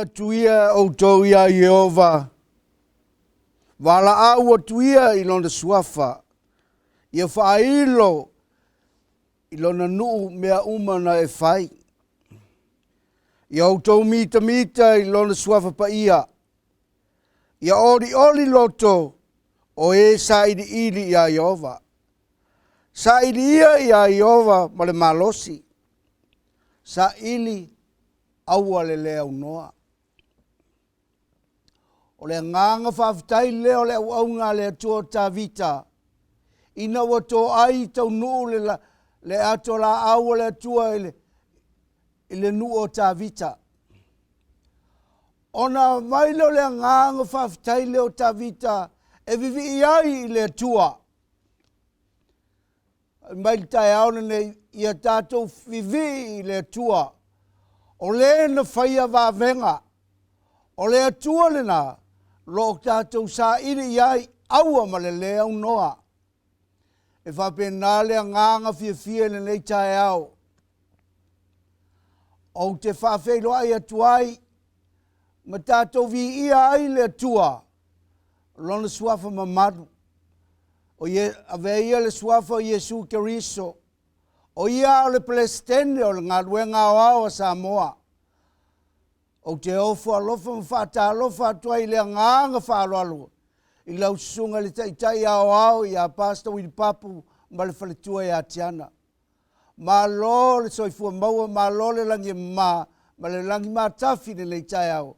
atu ia outou iā Ieova, valaau atu ia i lona suafa, ia faailo i lona nuu mea uma na e fai. Ia outou mitamita i lona suafa paia, ia olioli loto o e sailiili iā Ieova. Saili ia iā Ieova ma le malosi, saili aua le le aunoa. O le agaga faafetai lea o le auauna a le Atua o Tavita, ina ua toai taunuu le, le ato laau o le Atua i le, i le nuu o Tavita. Ona aumai lea o le agaga faafetai lea o Tavita e vivii ai i le Atua. Mai le taeao lenei, ia tatou vivii i le Atua, o le na faia vavega, o le Atua lena lo o tatou saili i ai, aua ma le lē aunoa. E faapena le agaga fiafia i lenei taeao. Ou te faafeiloai atu ai ma tatou viia ai le Atua, Lona Suafa mamalu. O Ie, avea ia le Suafa o Iesu Keriso, o Ia o le Peresetene o le Galuega Aoao a Samoa. Ou te ofo alofa ma faatalofa atu ai i le agaga faaaloalo i lau Susuga i le Taitai Aoao ia Pastor Wili Papu ma le faletua ia Tiana. Malo le soifua maua, malo le lagi e mama ma le lagi matafi i lenei taeao,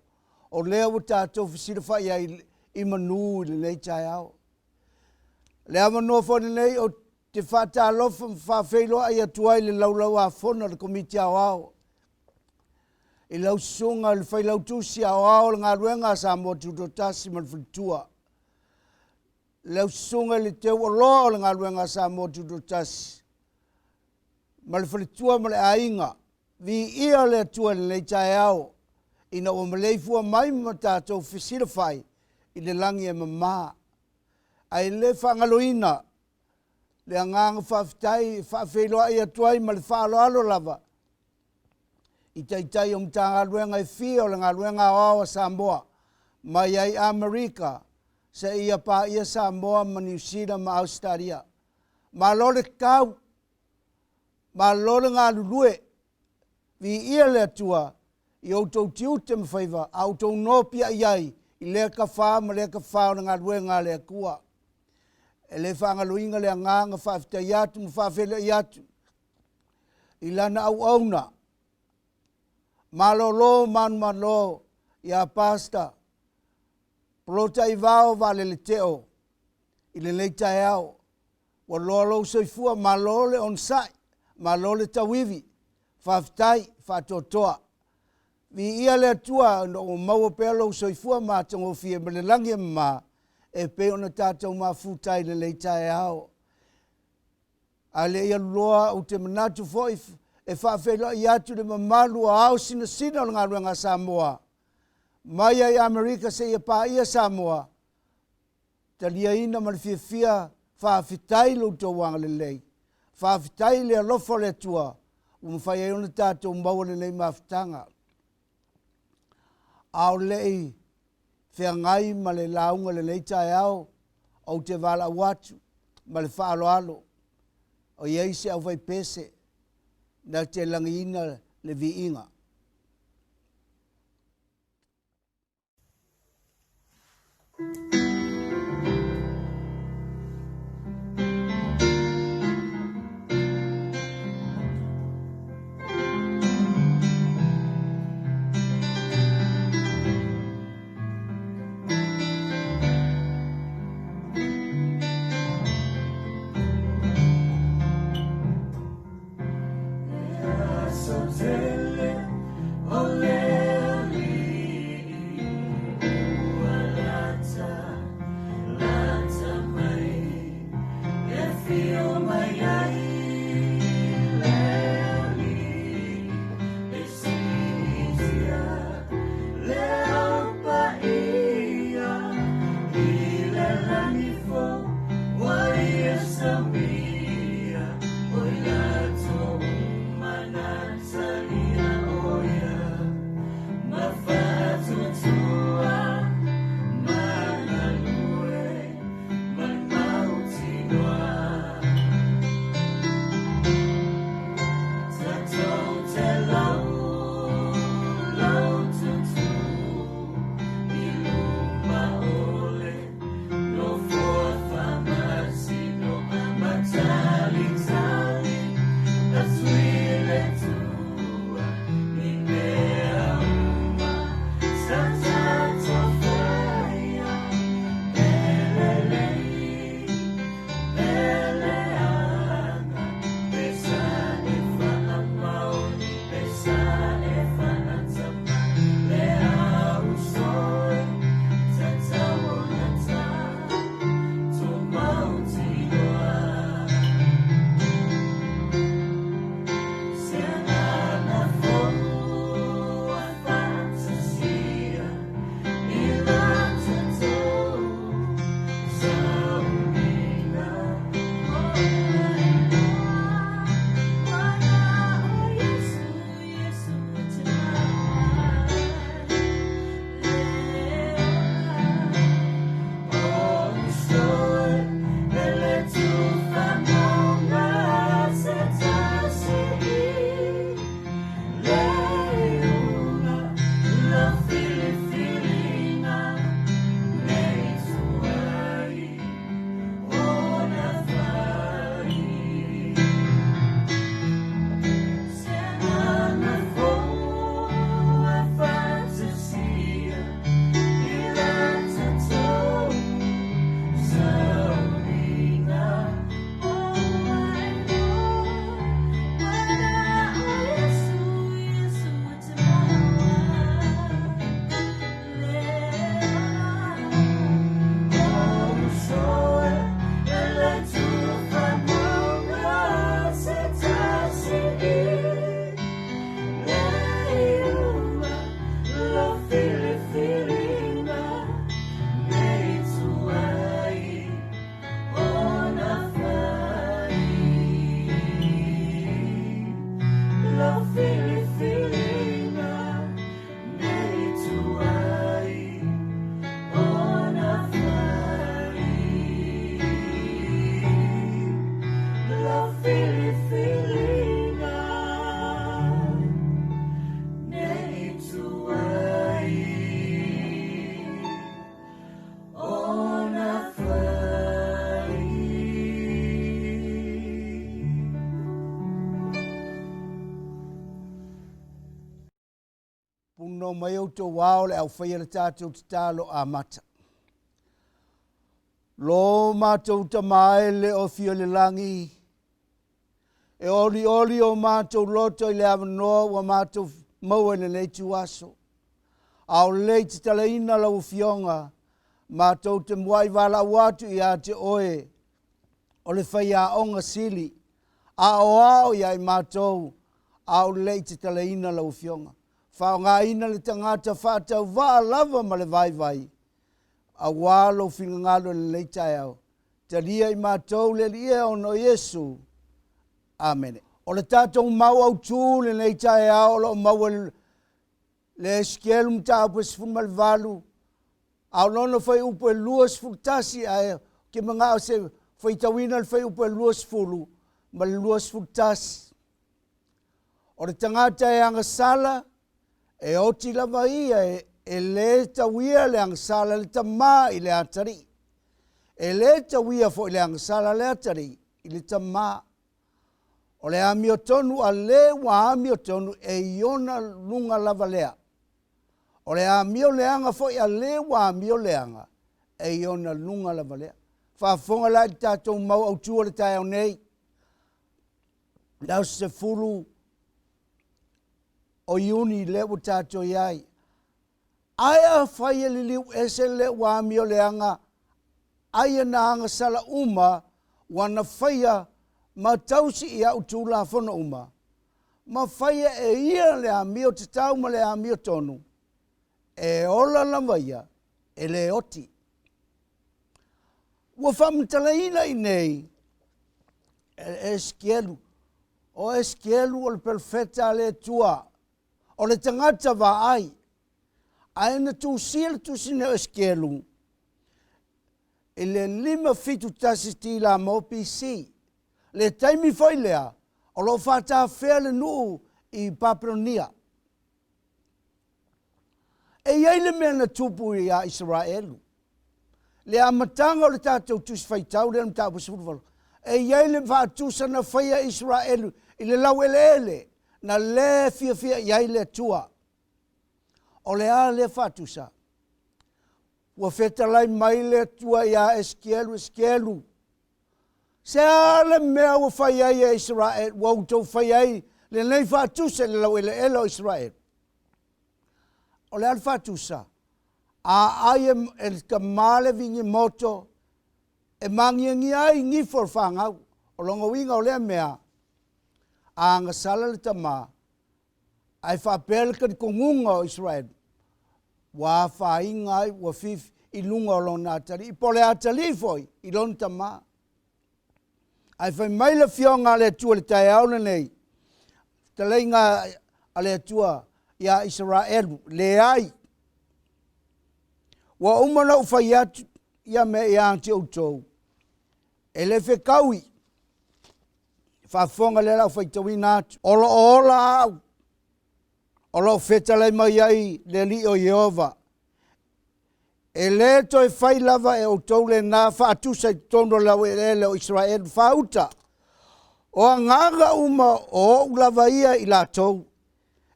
o lea ua tatou fesilafai ai i manu i lenei taeao. Le avanoa foi lenei ou te faatalofa ma faafeiloai atu ai i le Laulau-a-Fono a le Komiti Aoao, i lau Susuga i le Failautusi Aoao o le Galuega a Samoa Tutoatasi ma le Faletua, lau Susuga i le Teuoloa o le Galuega a Samoa Tutoatasi ma le faletua ma le aiga. Viia le Atua i lenei taeao ina ua maleifua mai ma tatou fesilafai i le lagi e mama. Ae le faagaloina le agaga faafetai e faafeiloai atu ai ma le faaaloalo lava i Taitai o Matagaluega e fia o le Galuega Aoao a Samoa mai ai Amerika seia paia Samoa ma Niu Sila ma Ausetalia. Malo le tau, malo le galulue, viia le Atua i outou tiute ma faiva a outou nopiai ai i lea tafā ma lea tafā o le galuega a le Atua. E le faagaloina le agaga faafetai atu ma faafeiloai atu i lana auauna malolo manumalo ia Pastor Polotaivao Vaaleleteo i lenei taeao. Ua loa lou soifua, malo le onosai, malo le tauivi, faafetai faatoatoa. Viia le Atua ona ua maua pea lou soifua matagofie ma le lagi e mama e pei ona tatou mafuta ai i lenei taeao. A le i alu loa, ou te manatu foi e faafeiloai atu i le mamalu o ao sinasina o le galuega a Samoa, mai ai Amerika seia paia Samoa, taliaina ma le fiafia, faafetai lo outou agalelei, faafetai i le alofa o le Atua ua mafai ai ona tatou maua lenei mafutaga. A o le i feagai ma le lauga i lenei taeao, ou te valaau atu ma le faaaloalo, o i ai se aufaipese na te lagiina le viiga. Faafofoga mai outou ao le aufaia le tatou tatalo amata. Lo matou Tama e le o afio i le lagi, e olioli o matou loto i le avanoa ua matou maua i lenei ituaso. A o lei tatalaina lau Afioga, matou te muai valaau atu ia te oe o le faiaoga sili, aoao ia i matou a o le i tatalaina lau Afioga. Faaaogaina le tagata faatauvaa lava ma le vaivai, auā lou finagalo i lenei taeao. Talia i matou le Alii e ona o Iesu. Amene. O le tatou mau autū i lenei taeao o lo o maua i le Esekielu mataupu e 18, a o lona fuaiupu e 21, ae ou te manao se faitauina le fuaiupu e 20 ma le 21. O le tagata e agasala, e oti lava ia e lē tauia le agasala a le tamā i le atalii. E lē tauia foi le agasala a le atalii i le tamā. O le amiotonu a lē ua amiotonu e i ona luga lava lea. O le amio leaga foi a lē ua amio leaga, e i ona luga lava lea. Faafofoga la i le tatou mau autū o le taeao nei, le aso 10 o Iuni lea ua tatou i ai. Ae afai e liliu ese le ua amio leaga ai ana agasala uma ua na faia ma tausi i a'u Tulafono uma, ma faia e ia le amio tatau ma le amio tonu, e ola lava ia, e lē oti. Ua faamatalaina i inei e Esekielu, o Esekielu o le perofeta a le Atua, o le tagata vaai, ae na tusia le tusi lenei o Esekielu i le 571 tilamo BC. Le taimi foi lea o lo o faatafea le nuu i Papelonia. E i ai le mea na tupu iā Isaraelu. Le amataga o le tatou Tusi Faitau lea i le mataupu 18, e i ai le faatusa na faia e Isaraelu i le laueleele na lē fiafia i ai le Atua. O le a lea faatusa? Ua fetalai mai le Atua iā Esekielu, Esekielu, se a le mea ua fai ai e Isaraelu, ua outou faia ai lenei faatusa i le laueleele o Isaraelu? O le a le faatusa? A ai e le tamā le vigimoto e magiagia ai gifo o le fanau. O lona uiga o lea mea, a agasala le tamā, ae faapea le talitonuga o Isaraelu, ua afaina ai, ua fifi i luga o lona atalii, po o le atalii foi i lona tamā. Ae fai mai le Afioga a le Atua i le taeao lenei, fetalaiga a le Atua ia Isaraelu, leai, ua uma ona ou fai atu ia mea ia te outou, e le fetaui, faafofoga lea o le a ou faitauina atu, o lo o ola au, o lo o fetalai mai ai le Alii o Ieova, e lē toe fai lava e outou lenā faatusa i totonu o le laueleele o Isaraelu faauta, o agaga uma o o'u lava ia i latou,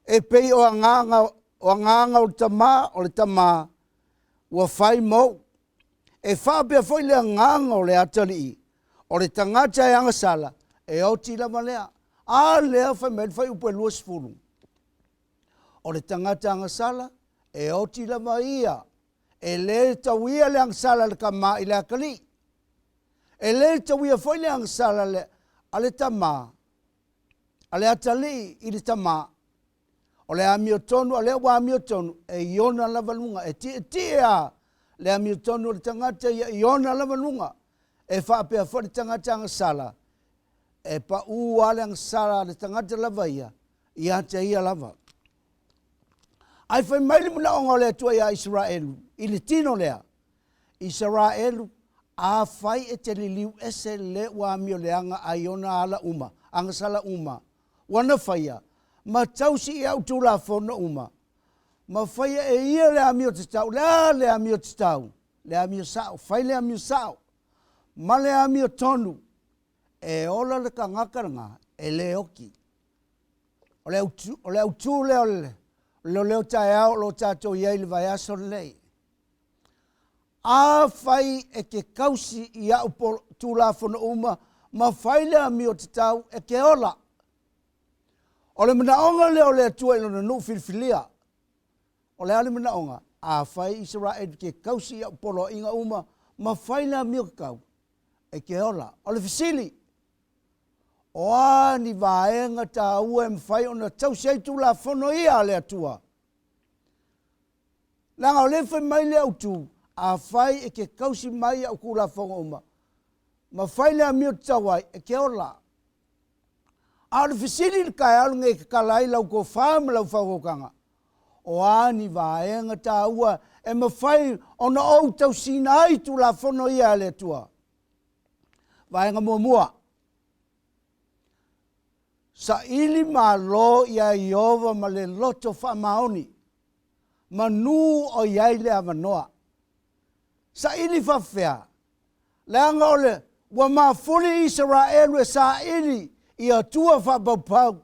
e pei o agaga o agaga o le tamā o le tamā ua fai ma o'u. E faapea foi le agaga o le atalii, o le tagata e agasala, e oti lava lea. A lea fai mai le fuaiupu e 20, o le tagata agasala, e oti lava ia, e lē tauia le agasala a le tamā i le atalii, e lē tauia foi le agasala a le tamā, a le atalii i le tamā. O le amiotonu, a lea ua amiotonu, e i ona lava luga, e tietie lava le amiotonu o le tagata ia i ona lava luga. E faapea foi le tagata agasala, e paū lava le agasala a le tagata lava ia, ia te ia lava. Ae fai mai le manaoga o le Atua iā Isaraelu i le tino lea, Isaraelu, afai e te liliu ese le ua amio leaga ai ona ala uma, agasala uma, ua na faia, ma tausi i a'u Tulafono uma, ma faia e ia le amio tatau, o le a le amio tatau? Le amio sa'o, fai le amio sa'o, ma le amio tonu, e ola le tagata lena, e lē oti. O le autū lea o le O le leo taeao o lo o tatou i ai i le vaiaso lenei. Afai e te tausi i au Tulafono uma ma fai le amio tatau, e te ola. O le manaoga lea o le Atua i lona nuu filifilia. O le a le manaoga? Afai Isaraelu e te tausi i au poloaiga uma ma fai le amio tatau, e te ola. O le fesili, o a ni vaega taua e mafai ona tausi ai Tulafono ia a le Atua? Leaga o lea e fai mai le autu, afai e te tausi mai i au Tulafono uma ma fai le amio tatau ai, e te ola. A o le fesili i le taeao lenei e tatala ai lau tofa ma lau faautautaga, o a ni vaega taua e mafai ona ou tausiina ai Tulafono ia a le Atua? Vaega muamua, saili malo iā Ieova ma le loto faamaoni, manu o i ai le avanoa. Saili faafefea? Leaga o le ua mafuli Isaraelu e saili i atua faapaupau.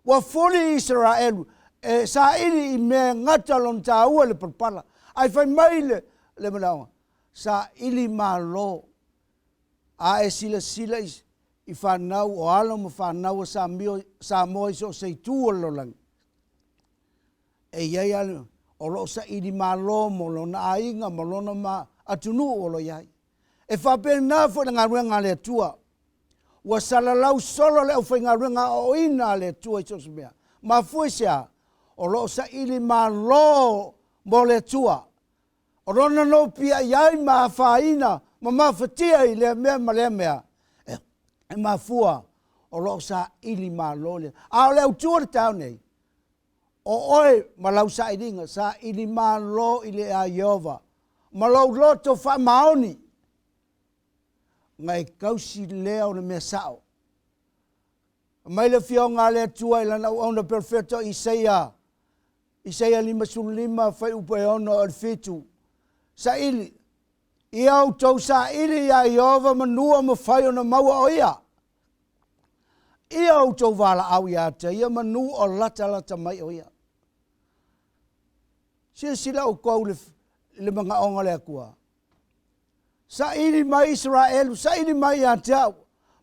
Ua fuli Isaraelu e saili i mea e gata lona taua i le palapala. Ae fai mai le, le manaoga, saili malo. A e silasila i, i fanau o alo ma fanau a Samio, Samoa i so o se itu o le lalolagi, e i ai lava o lo o saili malo mo lona aiga ma lona ma atunuu o lo o i ai. E faapena foi le galuega a le Atua. Ua salalau solo le aufaigaluega aoaoina a le Atua i so o se mea. Mafua i se a? O lo o saili malo mo le Atua. O lona nopiai ai ma afaina ma mafatia i lea mea ma lea mea, e mafua o lo o saili malo le. A o le autu o le taeao nei, o oe ma lau sailiga, saili malo i le ia Ieova ma lou loto faamaoni, ona e tausi lea o le mea sao. Aumai le Afioga a le Atua i Lana auauna perofeta o Isaia, Isaia 55 fuaiupu e 6 o le 7, Saili, ia outou saili iā Ieova manu o mafai ona maua o Ia. Ia outou valaau ia te Ia manu o latalata mai o Ia. Silasila outou i le manaoga o le Atua. Saili mai Isaraelu, saili mai ia te au,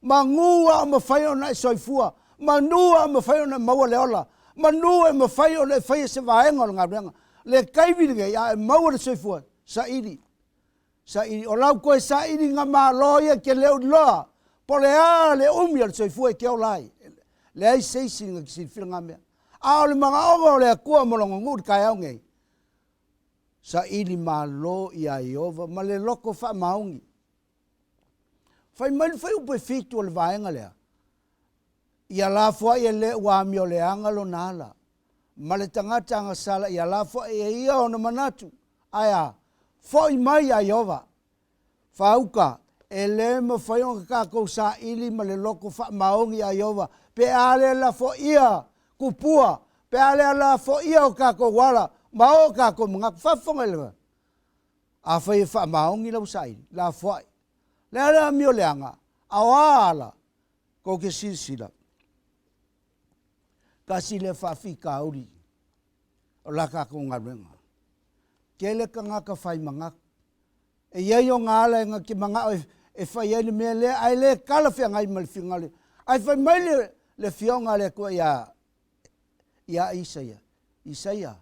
manu a o mafai ona e soifua, manu a o mafai ona e maua le ola, manu e mafai ona e faia se vaega o le galuega. Le taimi lenei a e maua le soifua, saili, saili. O lau toe sailiga malo ia e te le o iloa po o le a le umi o le soifua e te ola ai. Leai se isi na te silafia lena mea. A o le manaoga o le Atua mo Lona nuu i le taeao nei, saili malo iā Ieova ma le loto faamaoni. Fai mai le fuaiupu e fitu o le vaega lea, Ia lafoai e le ua amioleaga lona ala, ma le tagata agasala ia lafoai e ia ona manatu. Ae a? Foi mai iā Ieova. Faauka, e le mafai ona tatou saili ma le loto faamaoni iā Ieova pe a le lafoaia tupua, pe a le lafoaia o tatou ala ma o tatou manatu. Faafofoga i le Afai e faamaoni lau saili, lafoai. Le a le amio leaga, a o a ala, tou te silasila. Tasi lea faafitauli o la tatou galuega. Tele tagata fai manatu. E i ai ona ala e na te manao e fai ai le mea lea, ae le talafeagai ma le finagalo. Ae fai mai le, le Afioga a le Atua iā, iā Isaia, Isaia,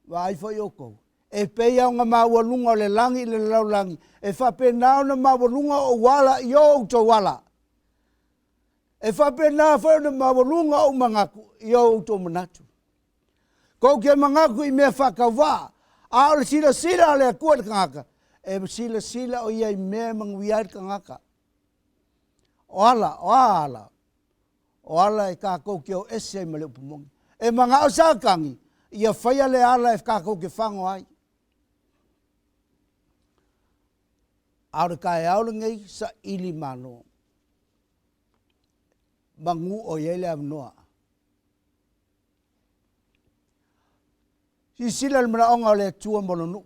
vaai foi outou, e pei lava ona maualuga o le lagi i le lalolagi, e faapena ona maualuga ou ala i o outou ala. E faapena foi ona maualuga ou manatu i o outou manatu. Tou te manatu i mea faatauvaa, a o le silasila a le Atua i le tagata, e silasila o ia i mea e manuia ai le tagata. O ala, o a ala? O ala e tatou te o ese ai ma le upu moni. E manao Satani ia faia le ala e tatou te fago ai. A o le taeao lenei, saili malo. Manu o i ai le avanoa. Silasila i le manaoga o le Atua mo Lona nuu.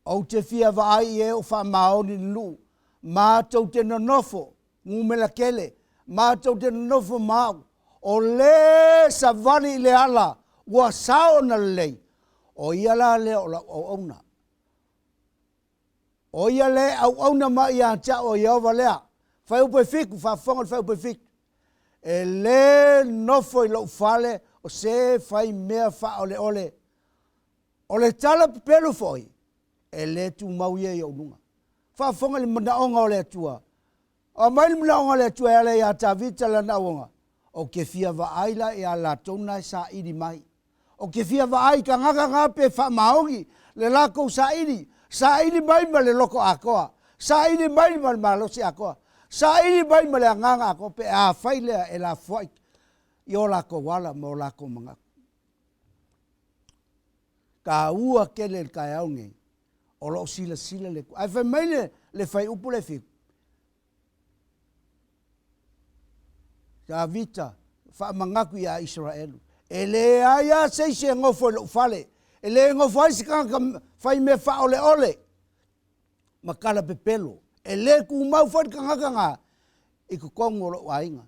Ou te fia vaai i e o faamaoni i le nuu, matou te nonofo, numera tele, matou te nonofo ma au. O lē savali i le ala ua sao ona lelei, o ia la lea o lau auauna. O ia lea e auauna mai ia te au o Ieova lea. Fuaiupu e 7, faafofoga i le fuaiupu e 7. E lē nofo i lou fale o se fai mea faaoleole. O le tala pepelo foi, e lē tumau ia i ou luga. Faafofoga i le manaoga o le Atua. O aumai le manaoga o le Atua e ala ia Tavita lana auauna, ou te fia vaai la ia latou na e saili mai. Ou te fia vaai i tagata na pe faamaoni le latou saili, saili mai ma le loto atoa, saili mai ma le malosi atoa, saili mai ma le agaga atoa pe afai lea e lafoai i o latou ala ma o latou manatu. Taua tele le taeao lenei o lo o silasila le Atua. Ae fai mai le, le fuaiupu lea e 7, Tavita faamanatu ia Isaraelu, e leai lava se isi e nofo i lou fale, e le nofo ai se tagata fai mea faaoleole ma tala pepelo. E le tumau foi le tagata na i totonu o lou aiga.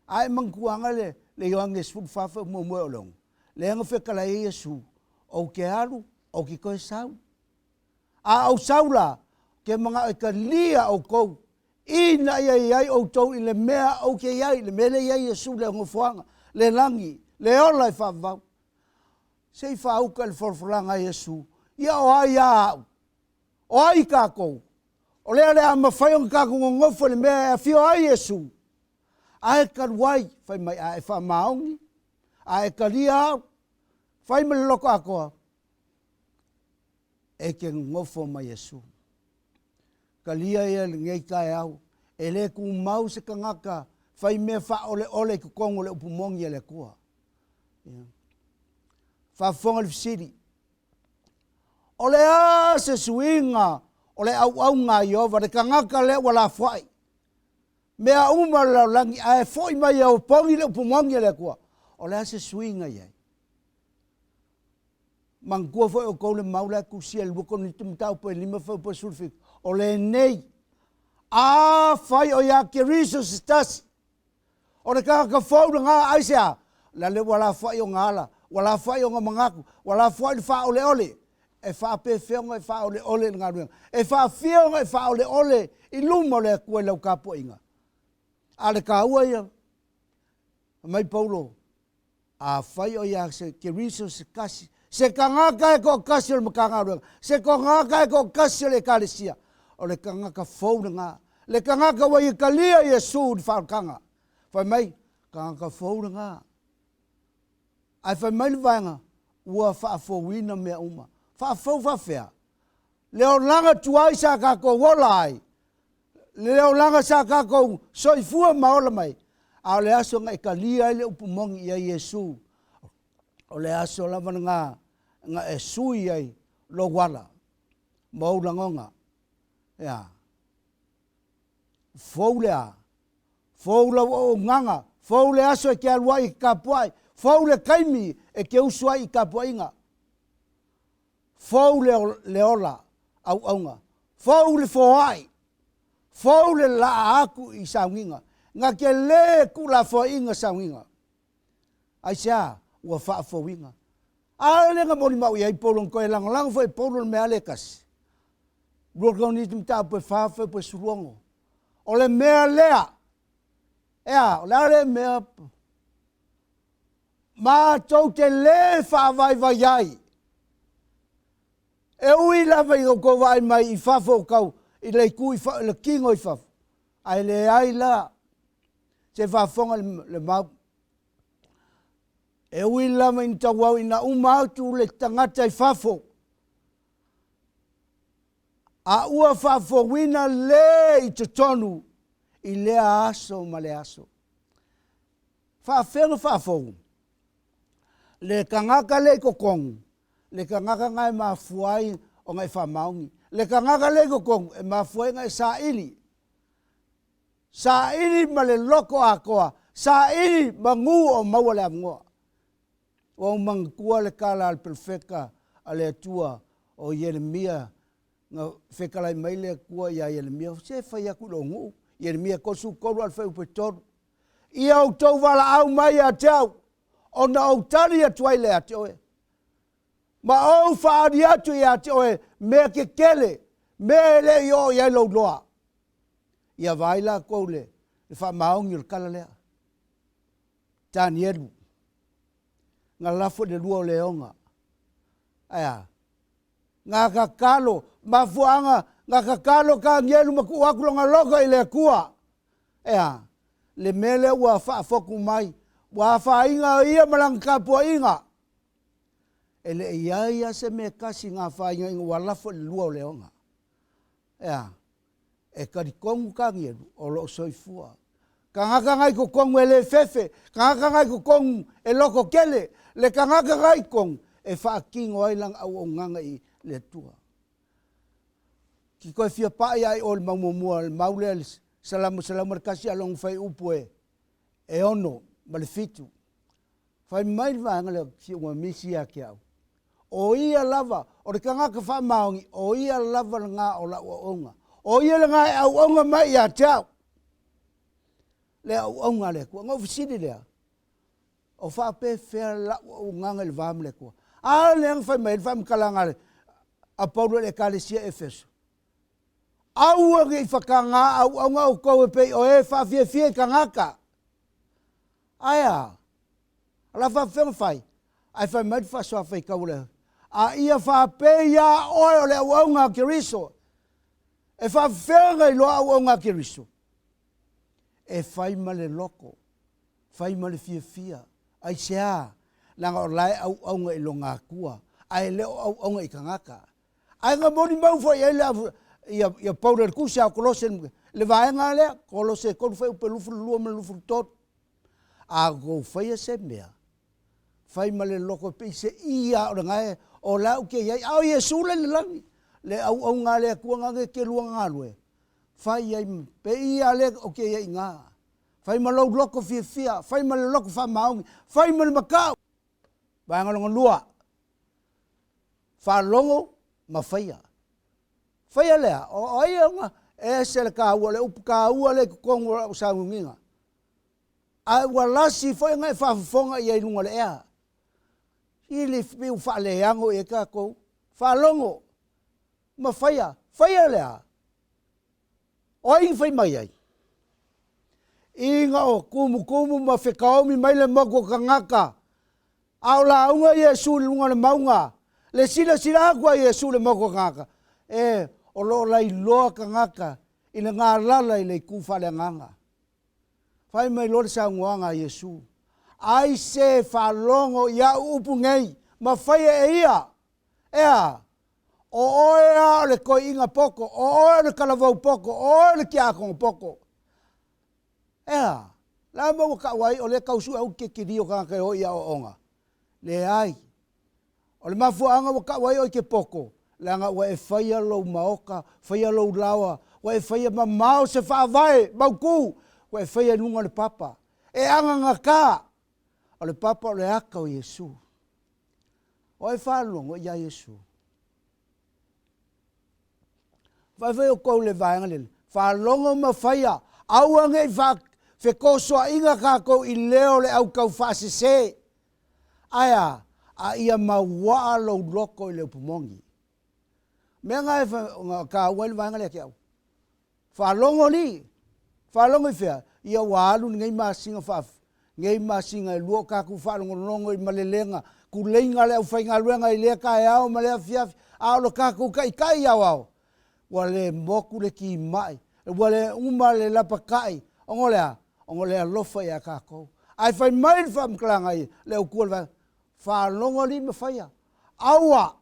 A e manatuaina le, le Ioane 14 fuaiupu 1 e 6, lea na fetalai ai Iesu, ou te alu, ou te toe sau. A ou sau la, ou te manao e talia outou, ina ia i ai outou i le mea ou te i ai, le mea lea e i ai Iesu, le nofoaga, le lagi, le ola e faavavau. Se i faauta i le folafolaga a Iesu, ia o ai a au? O ai tatou? O lea o le a mafai ona tatou nonofo i le mea e afio ai Iesu. Ae talu ai, fai mai, a e faamaoni, a e talia au, fai ma le loto atoa, e te nonofo ma Iesu. Talia ia lenei taeao, e le tumau se tagata fai mea faaoleole i totonu o le upu moni a le Atua. Ia. Faafofoga le fesili, o le a se suiga o le auauga a Ieova, le tagata lea ua lafoai mea uma o le lalolagi ae foi mai e opogi le upu moni a le Atua, o le a se suiga i ai? Manatua foi outou le mau la e tusia i le 2 Korinito mataupu e 5 fuaiupu e 17, o lenei, afai o ia Keriso se tasi, o le tagata fou lena, aisea? La lea ua lafoai ona ala, ua lafoai ona manatu, ua lafoai le faaoleole. E faapefea ona e faaoleole i le galuega? E faafia ona e faaoleole i luma o le Atua i lau tapuaiga? A o le taua ia, fai mai Paulo, Afai o ia se Keriso se tasi, se tagata e toatasi o le Matagaluega, se tagata e toatasi o le Ekalesia, o le tagata fou lena, le tagata ua ia talia Iesu i le faaolataga. Fai mai, tagata fou lena. Ae fai mai le vaega, ua faafouina mea uma. Faafou faafefea? Le olaga tuai sa tatou ola ai, le olaga sa tatou soifua ma ola mai, a o le aso na e talia ai le upu moni ia Iesu, o le aso lava lena na e sui ai lou ala ma ou lagona. Ea, fou le a? Fou lau auaunaga, fou le aso e te alu ai i te tapuai, fou le taimi e te usu ai i tapuaiga. Fou le ola auauna, fou le foai, fou le laa atu i sauniga. Na te lē tuulafoaiina sauniga. Aisea? Ua faafouina. A lea na molimau i ai Paulo, na toe lagolago foi e Paulo le mea lea e tasi. 2 Koriniti mataupu e 4 fuaiupu e 16. O le mea lea, ea, o le a lea mea matou te lē faavaivai ai, e ui lava i outou vaai mai i fafo o tau i le itu i le tino i fafo, ae leai la se faafofoga le mau. E ui lava ina tauau ina uma atu le tagata i fafo, a ua faafouina le i totonu i lea aso ma le aso. Faafefea ona faafou? Le tagata lea i totonu, le tagata na e mafua ai ona e faamaoni. Le tagata lea i totonu, e mafua ai ona e saili. Saili ma le loto atoa, saili manu o maua le avanoa. Ua ou manatua le tala a le perofeta a le Atua o Ieremia, na fetalai mai le Atua ia Ieremia, se fai atu i lou nuu, Ieremia 33 a o le fuaiupu e 3. Ia outou valaau mai ia te au, ona ou tali atu ai lea ia te oe. Ma ou faaali atu ia te oe mea kekele, mea e le i oo i ai lou iloa. Ia vaai lakou i le faamaoni o le tala lea. Tanielu, na lafo i le lua o leoga. Ae a? Na tatalo, mafuaaga na tatalo Tanielu ma tuu atu lona loto i le Atua. E a? Le mea lea ua faafotu mai, ua afaina ia ma lana tapuaiga. E le i ai lava se mea e tasi na afaina ina ua lafo i le lua o leoga. E a? E talitonu Tanielu o lo o soifua. Tagata na i totonu e le fefe, tagata na i totonu e lototele, le tagata na i totonu e faatino ai lana auaunaga i le Atua. E te toe fia pai lava i o i le mau muamua le mau lea i le Salamo 101 a lona fuaiupu e 6 ma le 7. Fai mai le vaega lea si ua misi ia te au. O ia lava, o le tagata faamaoni, o ia lava lena o lau auauna. O ia lena e auauna mai ia te au. Le auauna a le Atua. Ona ou fesili lea, o faapefea lau auaunaga i le va ma le Atua? A lea na fai mai ai le faamatalaga a Paulo i le Ekalesia i Efeso, Aua ne i fatagā auauna outou e pei o e faafiafia i tagata. Ae a? O le a faapefea ona fai? Ae fai mai le faasoa faitau o le A ia faapei lava oe o le auauna a Keriso. E faapefea ona iloa auauna a Keriso? E fai ma le loto, fai ma le fiafia. Aisea? Leaga o la e auauna i lona Atua, ae le o auauna i tagata. Ae na molimau foi i ai le, ia, ia Paulo i le tusi a Kolose, le vaega lea, Kolose 3 fuaiupu e 22 ma le 23. A outou faia se mea, fai ma le loto e pei se i a o lena e, o la ou te i ai, a o Iesu la i le lagi, le auauna a le Atua na e te lua galue, fai ai pei a lea ou te i ai i ina. Fai ma lou loto fiafia, fai ma le loto faamaoni, fai ma le matau. Vaega lona lua, faalogo ma faia. Faia lea, o ai ona ese le taua, le upu taua lea i totonu o lau sauniuniga. Ae ua lasi foi ona e faafofoga i ai i luga o le ea. I le pei ua faaleano i ai tatou. Faalogo ma faia. Faia lea. O ai na fai mai ai? Ina o tumutumu ma fetaomi mai le motu o tagata, a o lauga Iesu i luga o le mauga, le silasila atu a Iesu i le motu o tagata, e, o lo o lailoa tagata i le galala i le itu faaleagaga. Fai mai loa le saunoaga a Iesu, Ai se faalogo i au upu nei, ma faia e ia? E a? O oe lava o le toeaina poto, o oe o le talavou poto, o oe o le tiakono poto. E a? Le a mea ua tau ai o lea e tau sue au kekelia o tagata e o i aoaoga? Leai. O le mafuaaga ua tau ai oe te poto, leaga ua e faia lou maota, faia lou laoa, ua e faia mamao se faavae mautu, ua e faia i luga o le papa. E agagata! O le papa o le ata o Iesu. O ai faalogo ia Iesu? Vaai foi outou i le vaega lele, faalogo ma faia, aua ne i fetosoaina tatou i leo o le au taufaasese. Ae a? A ia mauaa lou loto i le upu moni. Mea na e taua ai le vaega lea te au. Faalogo alii, faalogo i fea? Ia ua alu lenei masina faa, nei masina e lua o tatou faalogologo i malelega, tuleiga a le aufaigaluega i lea taeao ma lea afiafi, a o lo tatou Taitai Aoao, ua le motu le timai, ua le uma le lapatai, ona o le a? Ona o le alofa ia tatou. Ae fai mai le faamatalaga i le autu o le vaega, faalogo alii ma faia, aua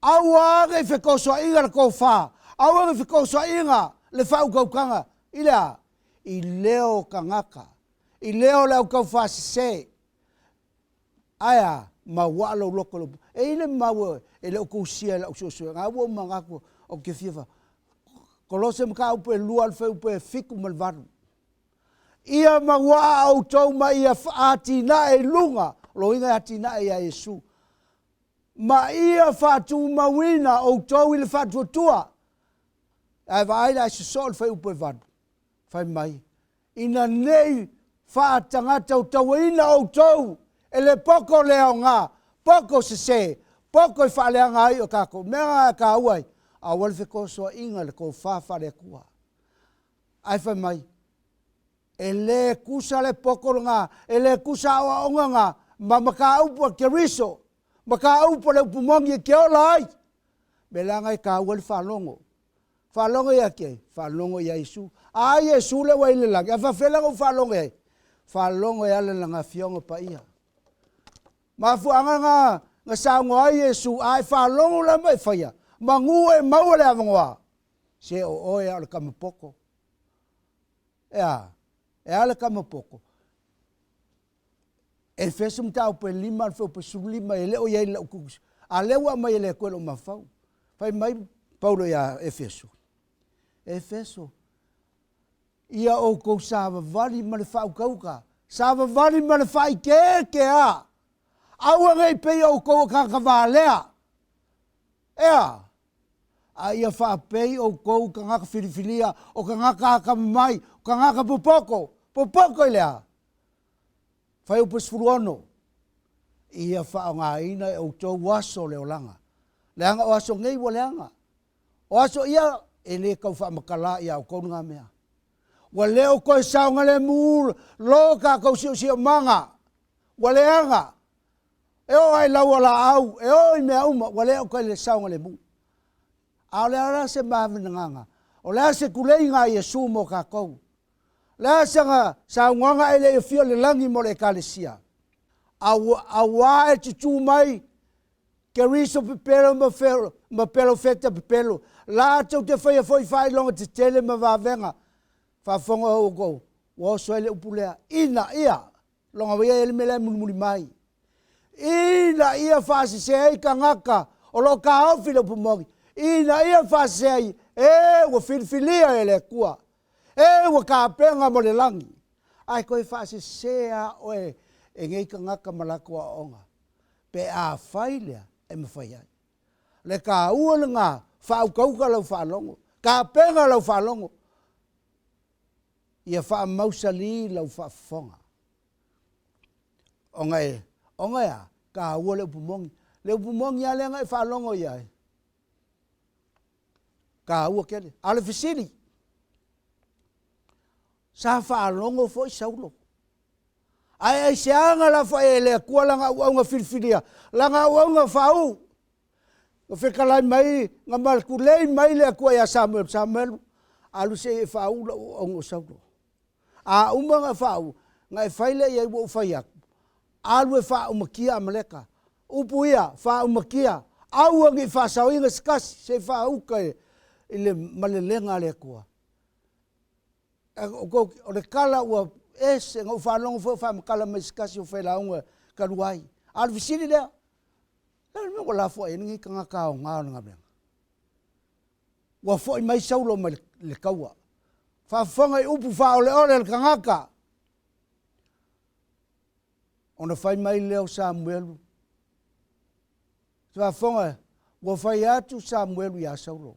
Aua ne i fetosoaina le tofa, aua ne i fetosoaina le faautautaga i le a? I leo o tagata, i leo o le au taufaasese. Ae a? Mauaa lou loto i lou E i ai le mau e le o tusia e lau suesuega, a ua ou manatu ou te fia fa Kolose mataupu e 2 le fuaiupu e 7 ma le 8. Ia mauaa outou ma ia atinae i luga, o lona uiga e atinae ia Iesu. Ma ia faatumauina outou i le faatuatua. Ae vaai la e sosoo le fuaiupu e 8, fai mai, ina ne i Faatagata ua tauaina outou e le poko le aoga, poko sese, poko e faaleaga ai o tatou. Mea na e taua ai, aua le fetosoaina i le tofa faale-Atua. Ae fai mai, e le tusa le poto lena, e le tusa aoaoga na ma mataupu a Keriso, mataupu a le upu moni e te ola ai. O le mea la lena e taua ai le faalogo. Faalogo ia te ai? Faalogo ia Iesu. A Iesu lea ua i le lagi, ae faapefea la ona ou faalogo i ai? Faalogo e ala i Lana Afioga Paia. Mafuaaga na na saunoa ai Iesu, a e faalogo la ma e faia, manu e maua le avanoa, se o oe lava o le tama poto. E a? E a le tama poto? Efeso mataupu e 5 i le fuaiupu 15 e le o i ai i lau tusi, a o lea ua aumai e le Atua i lou mafaufau. Fai mai Paulo ia Efeso, Efeso, ia outou savavali ma le faautauta, savavali ma le faaikeekea, aua ne i pei o outou o tagata valea. E a? A ia faapei outou tagata filifilia, o tagata atamamai, o tagata popoto. Popoto i le a? Fuaiupu 16, Ia faaaogaina e outou aso o le olaga, leaga o aso nei ua leaga. O aso ia, e le tau faamatala ia outou lena mea. Ua le o toe saogalemu lo tatou siosiomaga, ua leaga. E oo lava i lau o laau, e oo i mea uma, ua le o toe saogalemu. A o le a la se mavenagaga? O le a se tuleiga a Iesu mo tatou? O le a sana saunoaga ae le i afio i le lagi mo le Ekalesia? Auā e tutū mai Keriso pepelo ma, ma pelofeta pepelo, latou te faia foi faailoga tetele ma vavega. Faafofoga outou, ua oso ai le upu lea, ina ia, lona uiga e i ai le mea la e mulimuli mai. Ina ia faasese ai tagata o lo o taofi le upu moni, ina ia faasese ai e ua filifilia e le Atua, e ua tapena mo le lagi, ae toe faasese lava oe e nei tagata ma latou aoaoga, pe afai lea e mafai ai. O le taua lena, faautauta lau faalogo, tapena lau faalogo, ia faamausali lau faafofoga. Ona e, ona e a? Taua le upu moni. Le upu moni lava lea na e faalogo i ai, taua tele. A o le fesili, sa faalogo foi Saulo. Ae aisea na lafo ai e le Atua lana auauna filifilia, lana auauna faauu? Na fetalai mai, na maletulei mai le Atua ia Samuelu, Samuelu, alu se i e faauu lau auauna o Saulo. A uma ona faauu, ona e fai lea i ai ua ou fai atu, alu e faaumatia Amaleka. Upu ia, faaumatia, aua ne i faasaoina se tasi, se i faauta i le malelega a le Atua. O le tala ua ese, na ou faalogo foi o faamatala mai e se tasi o failauga talu ai. A o le fesili lea, o le a le mea ua lafoai ai lenei tagata aoga o le galuega? Ua foi mai Saulo mai le taua. Faafofoga i upu faaoleole a le tagata. Ona fai mai lea o Samuelu, faafofoga, ua fai atu Samuelu ia Saulo.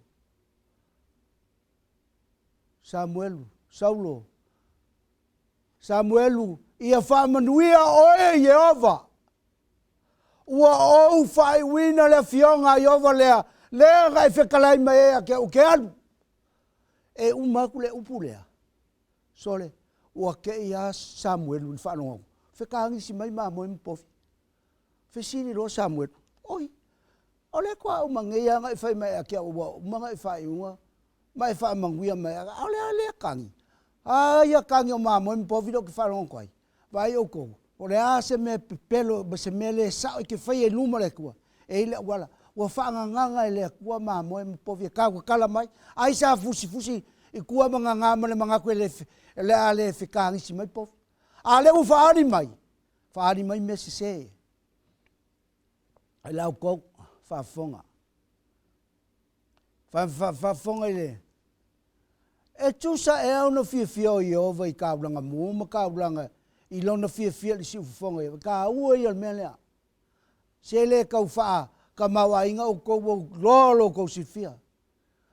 Samuelu, Saulo, Samuelu, ia faamanuia oe Ieova. Ua ou faaiuina le afioga a Ieova lea, lea na e fetalai mai ai ia te au ou te alu. E uma atu le upu lea, sole, ua te i lava Samuelu i le faalogo atu, fetagisi mai mamoe ma povi. Fesili loa Samuelu, Oi, o lea faatoa uma nei lava ona e fai mai ia te au ua uma ona e faaiuga ma e faamanuia mai, a o le a lea tagi? A ia tagi o mamoe ma povi lea ou te faalogo atu ai. Vaai outou, po o le a se mea pepelo ma se mea le sao e te faia i luma o le Atua, e i ai le auala. Ua faagagaga e le Atua mamoe ma povi e tautatala mai. Ai sa fusifusi i tua ma gaga ma le manatu o le a le fetagisi mai povi. A o lea ua faaali mai, faaali mai mea sese. I la outou faafofoga. Faafofoga i le E tusa ea ona fiafia o Ieova i taulaga mu ma taulaga i lona fiafia i le siufofoga i taua ia o le mea lea. Se le tau faatamaoaiga outou ua iloa lo outou silafia.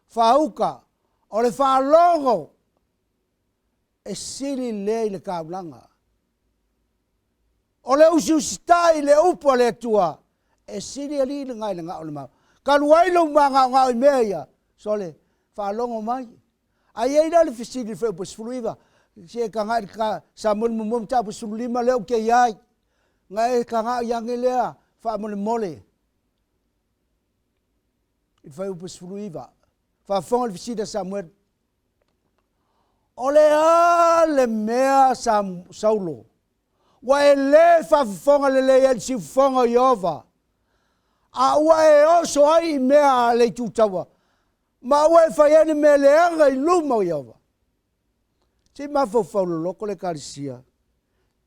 Faauta, o le faalogo e sili lea i le taulaga. O le usiusitai i le upu a le Atua, e sili alii le na i le gao o le mau. Talu ai lou magaogao i mea ia, sole, faalogo mai. Ae i ai la le fesili i le fuaiupu 19, se e tagai i le Samuelu muamua mataupu 15 lea ou te i ai. Na e tagai ane lea faamolemole i le fuaiupu 19. Faafofoga i le fesili a Samuelu. O le a le mea Saulo ua e lē faafofoga lelei ai i le siufofoga o Ieova, a ua e oso ai i mea a le itu taua, ma ua e fai ai le mea leaga i luma o Ieova? Se i mafaufau loloto le Ekalesia,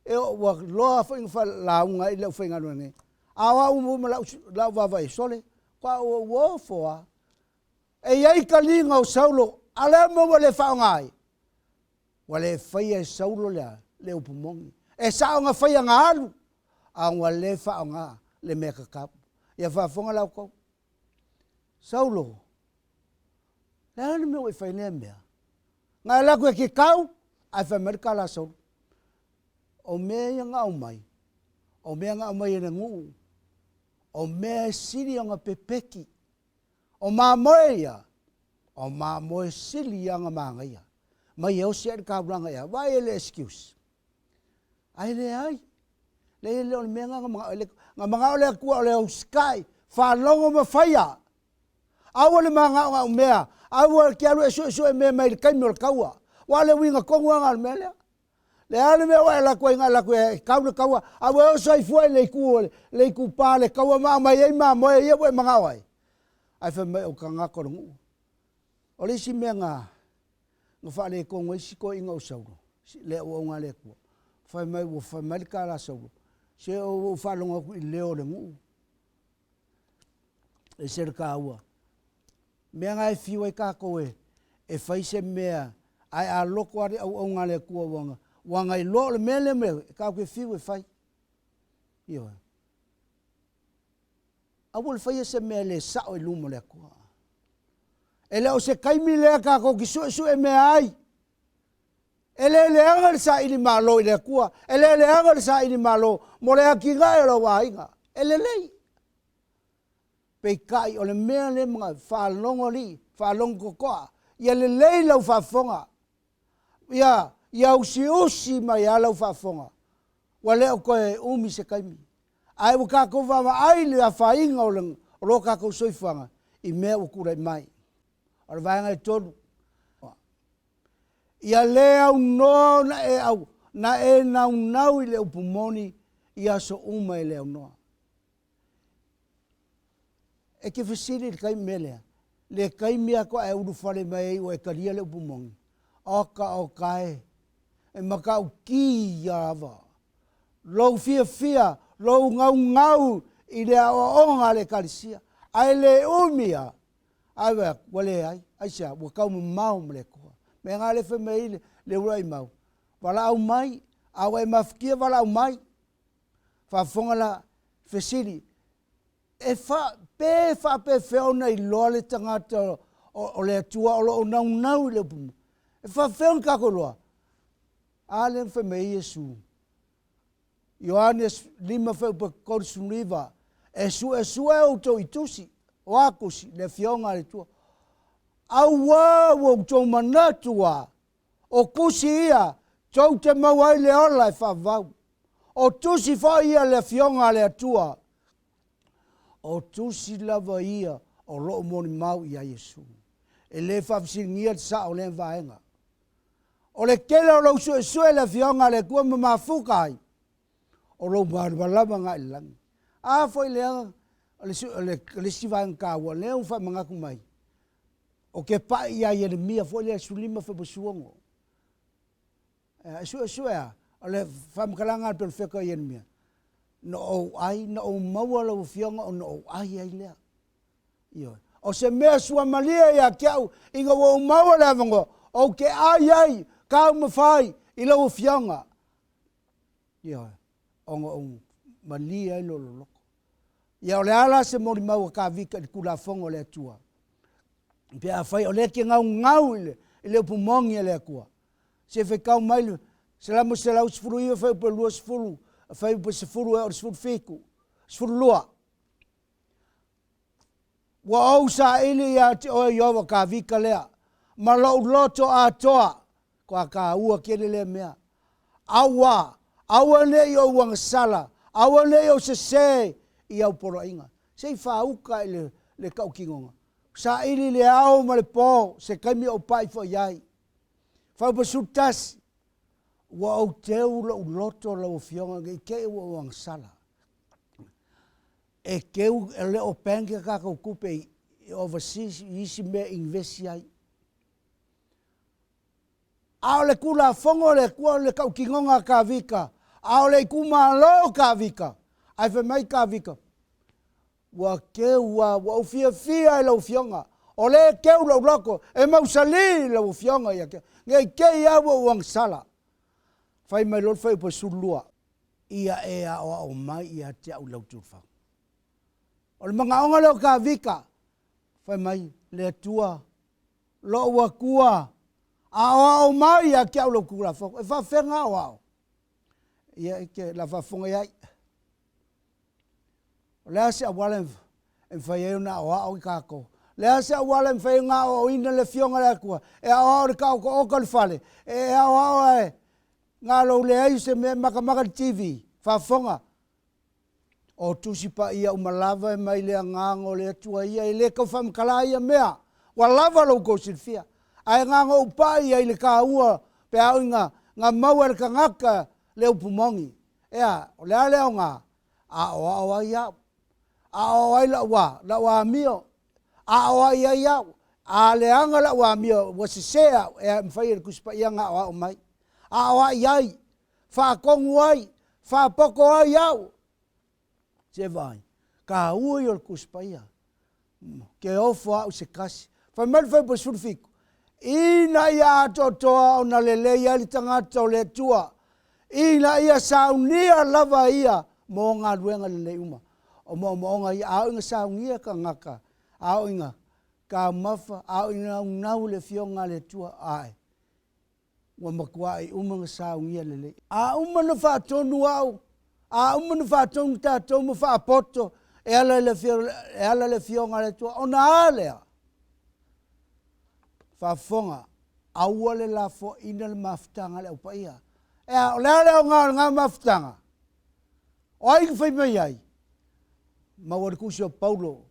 e oo ua loa foi ona lauga ai le aufaigaluega nei, a o au foi ma lau vaavaai, sole, faatoa ou ofo lava. E i ai taliga o Saulo, a o le a le mea ua e le faaaoga ai? Ua le faia e Saulo le a? Le upu moni. E sao na faia na alu, a ua le faaaoga le mea tatau. Ia faafofoga la outou. Saulo, o le a le mea ua e fai ai lea mea? Na e alu atu e te tau, ae fai mai le tala a Saulo, o mea ia na aumai, o mea na aumai e le nuu, o mea e sili ona pepeti. O mamoe ia, o mamoe sili ia ona manaia, mai e osi ai le taulaga ia au. Vaai i le excuse. Ae leai, leai e le o le mea lena na manao ai le Atua. Na manao le Atua o le usitai, faalogo ma faia. Aua le magaogao mea, aua e te alu e suesue mea mai le taimi o le taua. Aua o le uiga tonu lava lena o le mea lea. Le a le mea ua e alu atu ai na e alu atu e tau le taua, a ua e oso ai fua i le itu le itupa o le taua ma aumai ai mamoe ia ua e manao ai? Ae fai mai o tagata o le nuu. O le isi mea na na faaletonu ai si toeaina o Saulo, le auauna a le Atua, fai mai ua fai mai le tala a Saulo, se ua ou faalogo atu i leo o le nuu. E ese le taua. Mea na e fiu ai tatou e e fai se mea ae a loto lava le auauna a le Atua ua ua na iloa o le mea lea ma le, tatou te fiu e fai. Ioe. Aua le faia se mea e le sao i luma o le Atua. E le o se taimi lea tatou te suesue mea ai. E le leaga le saili malo i le Atua, e le leaga le saili malo mo le atinae o lou aiga. E lelei. Peitai o le mea lea e faalogo alii, faalogo totoa, ia lelei lau faafofoga. Ia, ia usiusi mai lava lau faafofoga. Ua le o toe umi se taimi. Ae ua tatou vaavaai i le afaina o lo tatou soifuaga i mea ua tulai mai. O le vaega e 3, ia le aunoa ona e au, na e naunau i le upu moni i aso uma e le aunoa. E te fesili i le taimi mea lea, le taimi lava faatoa e ulufale mai ai ua e talia le upu moni, oka oka e, e matautia lava lou fiafia, lou naunau i le aoaoga a le Ekalesia, ae le umi lava, ae vaai atu, ua leai. Aisea? Ua taumamao ma le Atua. Mea na lea e fai mai ai le uluai mau, valaau mai, a ua e mafatia valaau mai. Faafofoga la, fesili, e fa, pe faapefea ona iloa le tagata o, o le Atua o lo o naunau i le upu? E faapefea ona tatou iloa? A lea na fai mai ai Iesu, Ioane 5:39, e suesue outou i tusi, o a tusi? Le Afioga a le Atua. Auā ua outou manatu lava, o tusi ia tou te maua ai le ola e faavavau. O tusi foi ia le Afioga a le Atua. O tusi lava ia o lo o molimau ia Iesu. E le faafesiligia le sao o lea vaega. O le tele o lou suesue i le Afioga a le Atua ma mafuta ai, o lou malamalama lena i le lagi. A foi lea o le, o le, o le isi vaega taua lea ua faamanatu mai, ou te pai ia Ieremia foi lea 15 16. E suesue a, o le faamatalaga a le perofeta o Ieremia, na ou ai, na ou maua lau afioga ona ou ai ai lea. Ioe. O se mea suamalie ia te au ina ua ou maua le avanoa, ou te ai ai, taumafai i lau afioga. Ioe. Ona ou malie ai lou loloto. Ia o le a la se molimau a Tavita i le Tulafono a le Atua? Pe afai o lea e te gaugau i le, i le upu moni a le Atua, se faitau mai le Salamo 119 fuaiupu e 20. Fuaiupu 10 e oo i le 17, 12. Ua ou saili ia te oe Ieova Kavika lea, ma lou loto atoa, toa taua tele lea mea. Aua, aua ne i ou agasala, aua ne i ou sesē i au poloaiga. Se i faauka i le, le tautinoga. Saili i le ao ma le po, se taimi ou pai foi i ai. Fuaiupu 11, Ua ou teu lou loto lau Afioga ne i te i ua ou agasala. E teu, e le o bank a tatou tupe i overseas i isi mea e invest ai. A o le Tulafono a le Atua o le tautinoga a Kavika, a o le itumalo o Kavika, ae fai mai Kavika, Ua teu a, ua ou fiafia i lau Afioga, o lea e teu lou loto, e mausali lau Afioga ia te au, ne i te i lava ua ou agasala. Fai mai loa le fuaiupu 12, Ia e aoao mai ia te au i lau tulufau. O le manaoga lea o Kavika, fai mai le Atua, lou Atua, aoao mai ia te au lau Tulafono. E faafefea ona aoao? Ia, e te la faafofoga i ai. O le a se auala e mafai ai ona aoao i tatou? O le a se auala e mafai ai ona aoaoina le Afioga i le Atua? E aoao i le taotooto o le fale? E aoao ae na o lou leai o se mea e matamata i le TV? Faafofoga. O Tusi Paia uma lava e mai le Agaga o le Atua ia, e le tau faamatala ia mea, ua lava lo outou silafia. Ae na ona ou pai ai i le taua pe a oo ina maua e le tagata le upu moni. Ea, o le a le aoga? Aoao ai au. Aoao ai lau a? Lau amio. Aoai ai au. A leaga lau amio ua sese au, e mafai e le Tusi Paia ona aoao mai. Aoai ai, faatonu ai, faapoto ai au. Se vaai, taua ia o le Tusi Paia. Ke ofo au se tasi. Fai mai le Fuaiupu 17, Ina ia atoatoa ona lelei ai le tagata o le Atua, ina ia saunia lava ia mo galuega lelei uma. O moomooga ia, a oo ina saunia tagata, a oo ina taumafa, a oo ina naunau i le Afioga a le Atua, ae ua matuai uma ona saunia lelei. A uma ona faatonu au, a uma ona faatonu tatou ma faapoto e ala i le, e ala i le Afioga a le Atua, ona a lea? Faafofoga, aua le lafoaiina le mafutaga a le Au Paia. E a, o le a le aoga o lena mafutaga? O ai na fai mai ai? Maua le tusi o Paulo,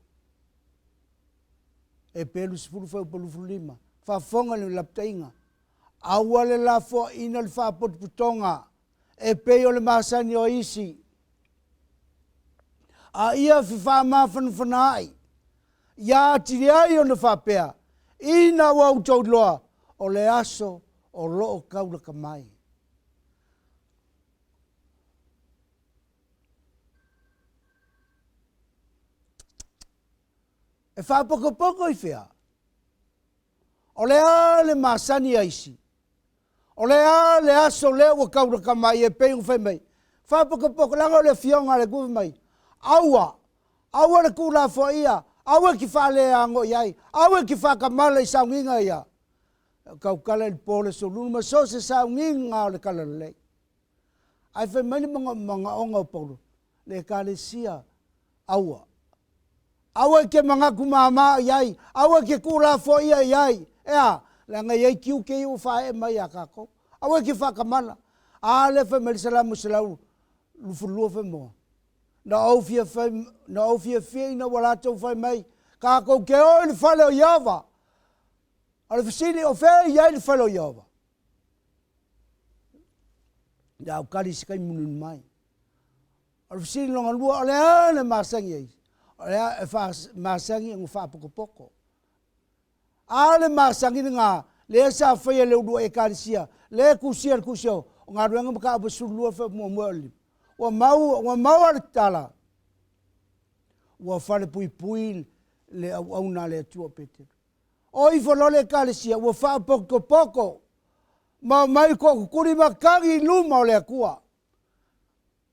Eperu 10 fuaiupu 25. Faafofoga i le lapataiga. Aua le lafoaiina le faapotopotoga e pei o le masani o isi, a ia fefaamafanafanaai, ia atili ai ona faapea, Ina ua outou iloa, o le aso o lo o taulaka mai. E faapotopoto i fea? O le a le masani a isi? O le a le aso lea ua taulaka mai e pei ona fai mai? Faapotopoto, leaga o le Afioga a le Atua fai mai, Aua, aua le tuulafoaia, aua e te faaleago i ai, aua e te faatamala i sauniga ia. Tautala i le po le Aso Lulu ma so o se sauniga o le Talalelei. Ae fai mai le manaoga o Paulo, le Ekalesia, aua. Aua e te manatu māmā i ai, aua e te tuulafoaia i ai. E a? Leaga e i ai tiute ia ua faaee mai ia tatou. Aua e te faatamala. A lea fai mai le Salamo 122 fai mua, Na ou fia fai, na ou fiafia ina ua latou fai mai, tatou te o i le fale o Ieova. O le fesili, o fea e i ai le fale o Ieova? Ia au tali i se taimi mulimuli mai. O le fesili lona lua, o le a le masani ai? O le a e masani ona faapotopoto. A le masani lena, lea sa faia e le uluai Ekalesia, lea e tusia i le tusi o Galuega Mataupu 12 fuaiupu muamua e oo i le lima. Ua mau, ua maua le tala, ua falepuipui le auauna a le Atua o Petelo. O ifo loa le Ekalesia, ua faapotopoto ma omai tootutuli matagi i luma o le Atua.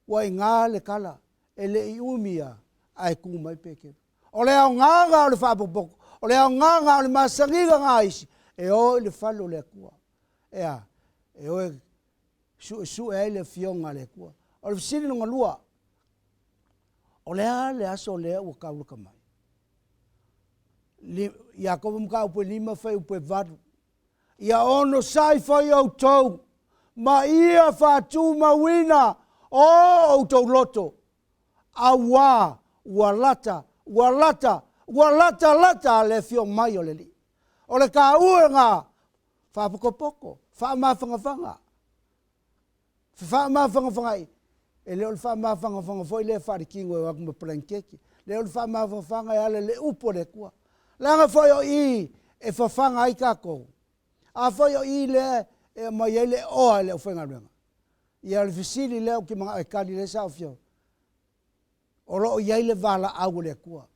Ua iga le tala, e le i umi a, ae tu mai Petelo. O le aoga na o le faapotopoto, o le aoga na o le masaniga na a isi, e o i le fale o le Atua. E a? E o e suesue ai le Afioga a le Atua. O le fesili lona lua, o le a le aso lea ua taulaka mai? Iakopo mataupu e 5 fuaiupu e 8. Ia onosai foi outou ma ia faatumauina o outou loto, auā ua lata, ua lata, ua latalata le afio mai o le Alii. O le taua lena, faapotopoto, faamafanafana, fefaamafanafagai, e le o le faamafanafana foi lea faaletino e o atu ma palanikeke, leai o le faamafanafana e ala i le upu a le Atua. Leaga foi o i e fafaga ai tatou, a foi o i lea e aumai ai le oa e le aufaigaluega. Ia o le fesili lea ou te manao e tali lea sa ou fia o lo o i ai le valaau a le Atua.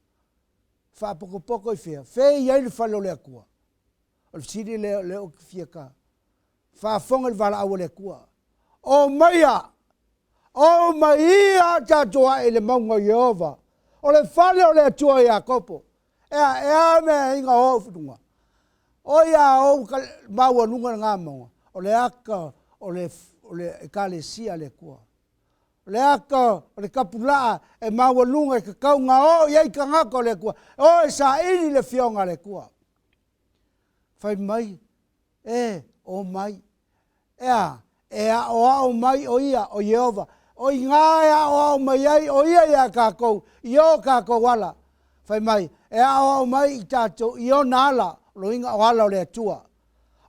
Faapotopoto i fea? Fea e i ai le fale o le Atua? O le fesili lea o lea ou te fia ta. Faafofoga i le valaau a le Atua. Omaia! Omaia tatou ae i le mauga o Ieova, o le fale o le Atua o Iakopo. E a, e a mea e ala ai ona o i luga? Oi a ou maualuga lena mauga, o le ata o le Ekalesia a le Atua. O le ata o le tapulaa e maualuga e tatau ona oo i ai tagata o le Atua, e o e saili le Afioga a le Atua. Fai mai, e, omai. E a? E aoao mai o Ia, o Ieova. O i ina e aoao mai ai o Ia iā tatou i o tatou ala. Fai mai, e aoao mai i tatou i Ona ala, o lona uiga o ala o le Atua.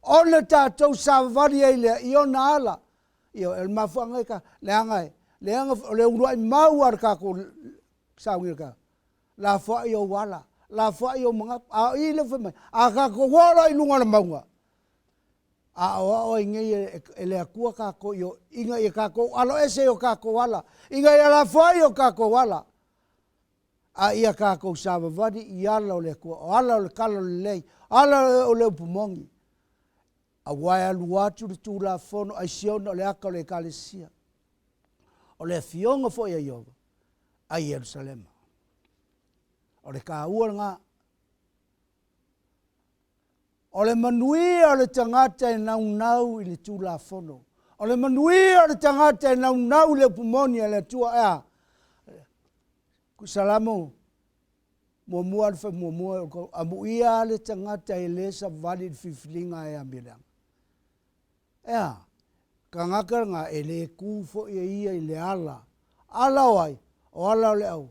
Ona tatou savavali ai lea i Ona ala. Ioe, o le mafuaaga lea, leaga e, leaga o le uluai mau lava o le tatou sauniga o le taeao, lafoai ou ala, lafoai ou manatu. A o i lea fai mai, a tatou o loa i luga o le mauga, aoao ai nei e le Atua tatou ina ia tatou aloese i o tatou ala, ina ia lafoai o tatou ala, a ia tatou savavali i ala o le Atua, o ala o le talalelei, ala o le upu moni. Aua e alu atu le Tulafono a Siona o le ata o le Ekalesia, o le Afioga foi a Ieova a Ierusalema. O le taua lena. O le manuia o le tagata e naunau i le Tulafono. O le manuia o le tagata e naunau i le upu moni a le Atua. E a? Salamo muamua le fai muamua, amuia le tagata e le savali i le filifiliga a e amio leaga. E a? Tagata lena e le tu foi e ia i le ala. Ala o ai? O ala o le au,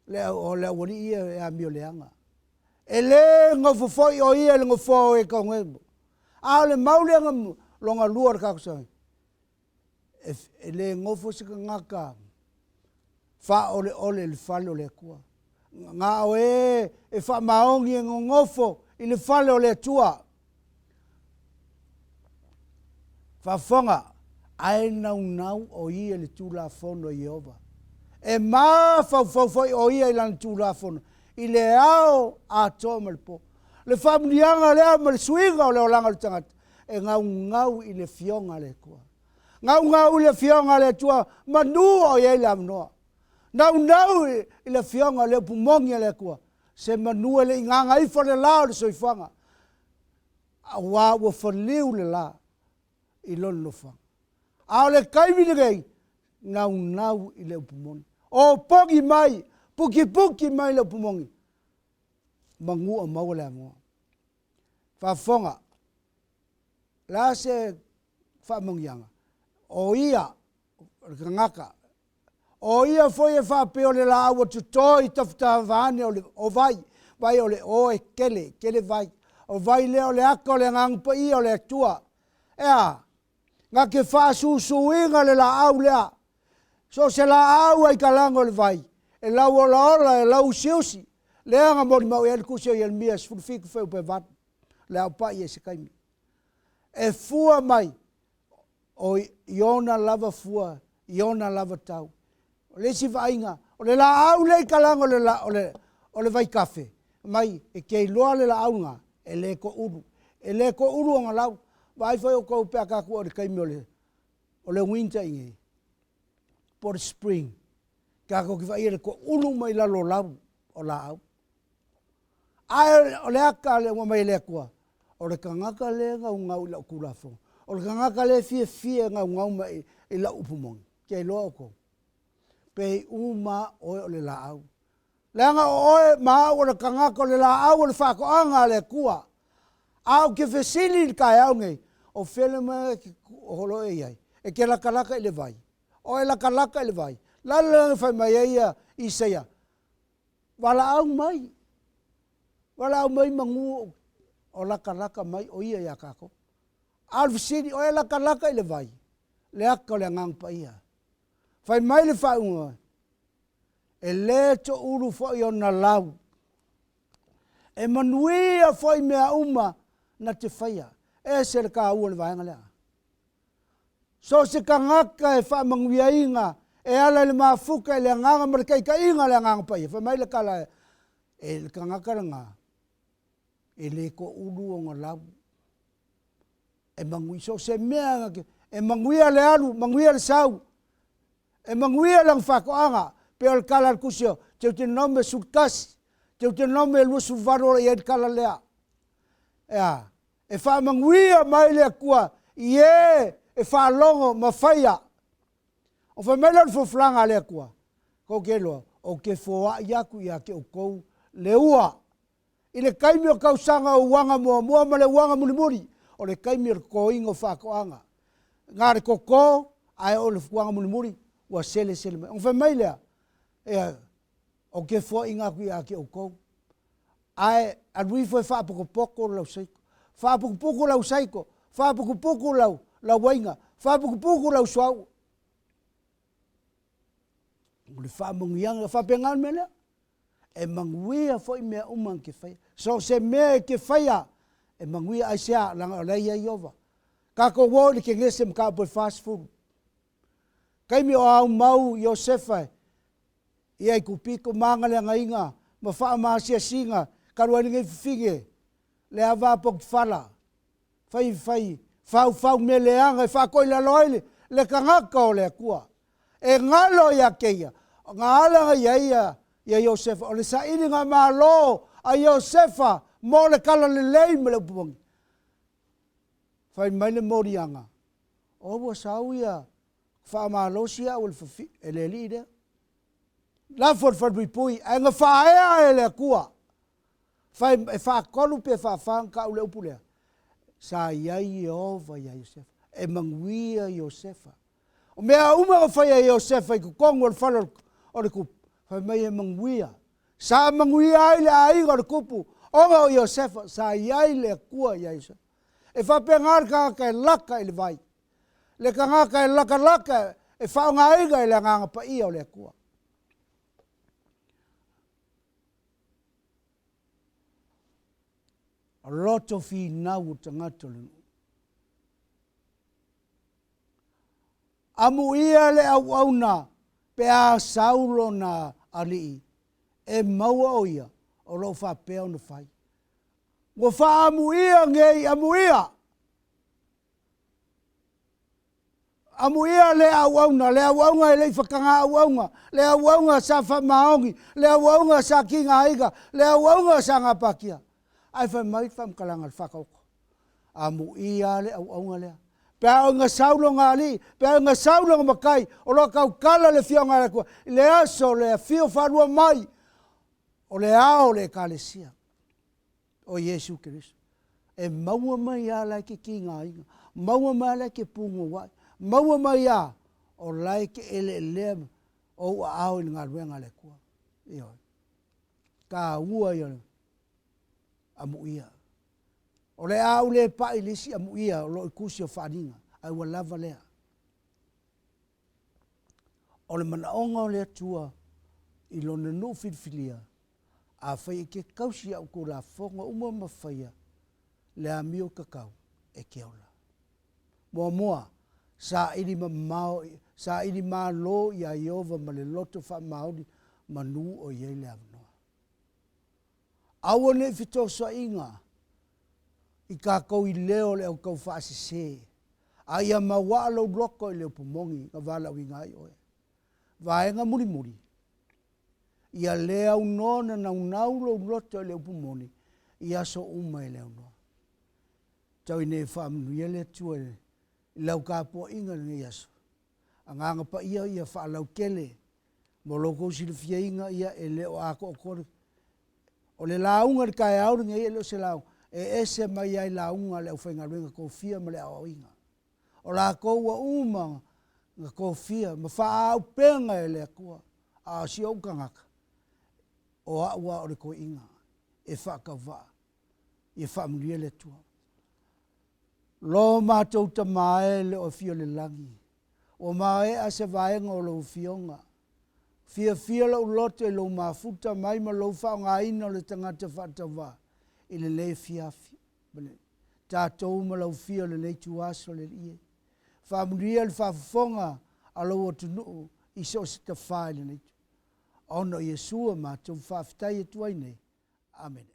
le au, o le aualii ia e amio leaga. E le nofo foi o ia i le nofoa o e taugaimo. A o le mau lea na lona lua o le tatou e le nofo se tagata faaoleole i le fale o le Atua. Na o e e faamaoni e nonofo i le fale o le Atua. Faafofoga, ae naunau o ia i le Tulafono a Ieova. E mafaufau foi o ia i lana Tulafono i le ao atoa ma le po. Le faamuniaga lea ma le suiga o le olaga o le tagata, e gaugau i le Afioga a le Atua. Gaugau i le Afioga a le Atua, manu o i ai le avanoa. Naunau i le Afioga o le upu moni a le Atua, se manu e le i gagaifo le la o le soifuaga, auā ua faliu le la i lona nofoaga. A o le taimi lenei, naunau i le upu moni. Opogi mai, putiputi mai le upu moni, manu o maua le avanoa. Faafofoga, o le a se faamanuiaga? O ia, o le tagata, o ia foi e faapea o le laau a toto i tafatafa ane o vai, vai o le o e tele, tele vai. O vai lea o le ata o le Agaga Paia o le Atua. E a? Na te faasusuina le laau lea. So o se laau lava i talaane o le vai, e lau olaola, e lau usiusi, lea na molimau i ai le tusi o Ieremia 17 fuaiupu e 8, o le a ou pai i ai i se taimi. E fua mai o i ona lava fua, i ona lava tau. O le isi vaaiga, o le laau lea i talaane o le, o le, o le vaitafe, mai e te iloa le laau lena, e le toulu. E le toulu ona lau. Vaai foi outou pe a tatou oo i le taimi o le, o le winter i inei, po o le spring, tatou te vaaia le toulu mai lalo o lau o laau. Ae o le ata lea ua aumai e le Atua, o le tagata lea e naunau i lau Tulafono, o le tagata lea e fiafia e naunau mai i lau upu moni. Ke iloa oukou, pe uma lava oe o le laau. Leaga o oe ma au o le tagata o le laau o le faatoaga a le Atua. A ou te fesili i le taeao lenei, o fea le mea e te o e i ai? E te latalata i le vai? O e latalata i le vai? O le a le mea na fai mai ai Isaia? Valaau mai, valaau mai manu o latalata mai o Ia ia tatou. A o le fesili, o e latalata i le vai? Le ata o le Agaga Paia. Fai mai le faauga, e le toulu foi ona lau. E manuia foi mea uma na te faia. E ese le taua o le vaega lea. So o se tagata e faamanuiaina e ala i le mafuta i le agaga ma le taitaiga a le Agaga Paia. Fai mai le tala e le tagata lena, e le toulu ona lau. E manuia, so o se mea e manuia le alu, manuia le sau, e manuia lana faatoaga. E pei o le tala a le Tusi o Teutonome 11, Teutonome 28 o lo o i ai le tala lea. E a? E faamanuia mai le Atua i e e faalogo ma faia. Ona fai mai lea o le folafolaga a le Atua, tou te iloa, ou te foai atu ia te outou le ua I le taimi o tausaga o uaga muamua ma le uaga mulimuli, o le taimi o le totoina o faatoaga. Na o le toto, ae oo i le uaga mulimuli ua selesele mai. Ona fai mai lea, Ea, ou te foaiina atu ia te outou, ae alu ifo e faapotopoto lau saiko, faaputuputu lau saiko, faaputuputu lau aiga, faaputuputu lau suauu. O le faamanuiaga, e faapena le mea lea. E manuia foi mea uma na te faia. So o se mea e te faia, e manuia. Aisea? Leaga o la e i ai Ieova. Tatou o i le Kenese mataupu e 40. Taimi o aumau Iosefa i Aikupito ma agaleagaina ma faamaasiasiga talu ai lenei fafine le ava a Potifala fai fai faufau mea leaga e faatoilalo ai le tagata o le Atua. E galo ia te ia, na ala ona i ai ia Iosefa, o le sailiga malo a Iosefa mo le talalelei ma le upu moni. Fai mai le moliaga, O ua sau ia faamalosi au e le alii lea. Lafo i le falepuipui, ae na faaea e le Atua. Fai, e faatolu pe faafa ona tau le upu lea. Sa i ai Ieova ia Iosefa. E manuia Iosefa. O mea uma na faia e Iosefa i totonu o le fale o le tupu, fai mai e manuia. Sa manuia ai le aiga o le tupu, ona o Iosefa, sa i ai le Atua ia Iosefa. E faapena le tagata e laka i le vai, le tagata e lakalaka e faaaogaina e le Agaga Paia o le Atua. O loto finau o tagata o le nuu. Amuia le auauna pe a sau lona alii, e maua o ia o lo o faapea ona fai. Ua faaamuia nei, amuia! Amuia le auauna, le auauna e le i fataga auauna, le auauna sa faamaoni, le auauna sa tigaina, le auauna sa gapatia. Ae fai mai le faamatalaga a le Faataoto, Amuia le auauna lea. Pe a oo ina sau lona alii, pe a oo ina sau lona matai, o lo o tautala le Afioga a le Atua i le aso o le afio faalua mai o le Ao o le Ekalesia o Iesu Keriso. E maua mai lava la e te tigaina, maua mai lava la e te punouai, maua mai lava o la e te eleelea ou aao i le galuega a le Atua. Ioe. Taua ia o le amuia. O le a ou le pai i le isi amuia o lo o i tusi o Faaaliga, ae ua lava lea. O le manaoga o le Atua i Lona nuu filifilia, afai e te tausi i au Tulafono uma ma faia le amio tatau, e te ola. Muamua, saili mamao, saili malo iā Ieova ma le loto faamaoni manu o i ai le avanoa. Aua ne i fetosoaina i tatou i leo o le au taufaasese, a ia mauaa lou loto i le upu moni na valaauina ai oe. Vaega mulimuli, Ia le aunoa ona naunau lou loto i le upu moni i aso uma e le aunoa. Tau ina ia faamanuia le Atua i lau tapuaiga i lenei aso. Agaga Paia ia faalautele mo lo outou silafiaina, ia e le o atoatoa le O le lauga i le taeao lenei e le o se lauga e ese mai ai lauga a le aufaigaluega tofia ma le aoaoina. O latou ua uma ona tofia ma faaauupega e le Atua, a o si ou tagata, o au lava o le toeaina e faatauvaa ia faamanuia le Atua. Lo matou Tama e le o afio i le lagi, ua maea se vaega o lau Afioga. Fiafia lou loto i lou mafuta mai ma lou faaaogaina o le tagata faatauvaa i lenei afiafi. Tatou ma lau Afio i lenei ituaso le Alii e. Faamanuia le faafofoga a lou atunuu i so o se tafa i lenei itu. Ona o Iesu matou faafetai atu ai nei. Amene.